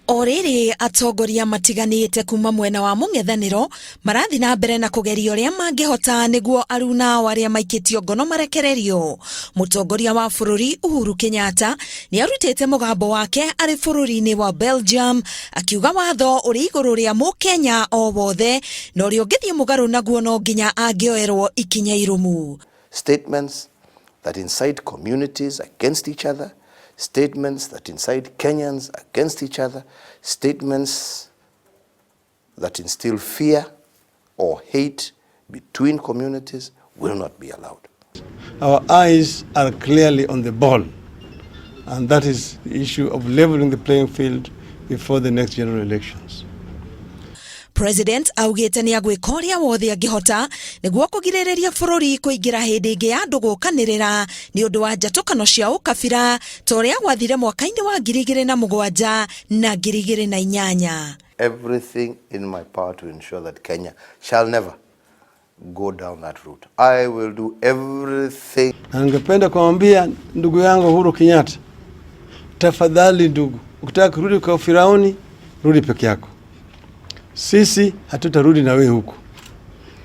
O rĩrĩ atongoria matiganĩte kuma mwena wa mũng'ethanĩro marathiĩ na mbere na kũgeria ũrĩa mangĩhota nĩguo aruna ao arĩa maikĩtio ngono marekererio. Mũtongoria wa bũrũri Uhuru Kenyatta nĩ arutĩte mũgambo wake arĩ bũrũri-inĩ wa Belgium akiuga watho ũrĩ igũrũ rĩa mũkenya o wothe na ũrĩa ũngĩthiĩ mũgarũ naguo no nginya angĩoerwo ikinya irũmu. Statements that incite communities against each other, statements that incite Kenyans against each other, statements that instill fear or hate between communities will not be allowed. Our eyes are clearly on the ball, and that is the issue of leveling the playing field before the next general elections. President augĩte nĩ agwĩka ũrĩa wothe angĩhota nĩguo kũgirĩrĩria bũrũri kũingĩra hĩndĩ ĩngĩ ya andũ gũkanĩrĩra nĩ ũndũ wa njatũkano cia ũkabira ta ũrĩa gwathire mwaka-inĩ wa 2007 na 2008. Everything in my power to ensure that Kenya shall never go down that route. I will do everything. Na ningependa kumwambia ndugu yangu Uhuru Kenyatta, tafadhali ndugu, ukitaka kurudi kwa Firauni, rudi peke yako. Sisi hatutarudi na wewe huku.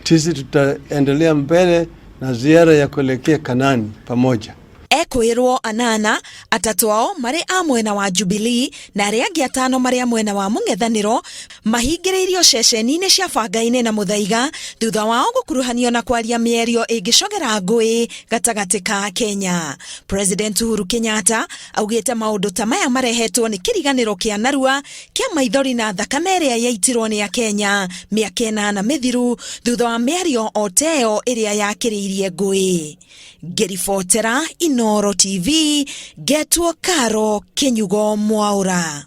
Sisi tutaendelea mbele na ziara ya kuelekea Kanani pamoja. Ekwĩrwo anana, atatũ ao marĩ a mwena wa Jubilee na arĩa angĩ atano marĩ a mwena wa mũng'ethanĩro mahingĩrĩirio ceceni-inĩ cia Bangainĩ na Mũthaiga thutha wao gũkuruhanio na kwaria mĩario ĩngĩcogera ngũĩ gatagatĩ ka Kenya. President Uhuru Kenyatta augĩte maũndũ ta maya marehetwo nĩ kĩriganĩro kĩa narua kĩa maithori na thakame ĩrĩa yaitirwo nĩ Akenya mĩaka 8 mĩthiru thutha wa mĩario o ta ĩyo ĩrĩa yakĩrĩirie ngũĩ. Ngĩribotera Inooro TV, ngetwo Karo Kĩnyugo Mwaũra.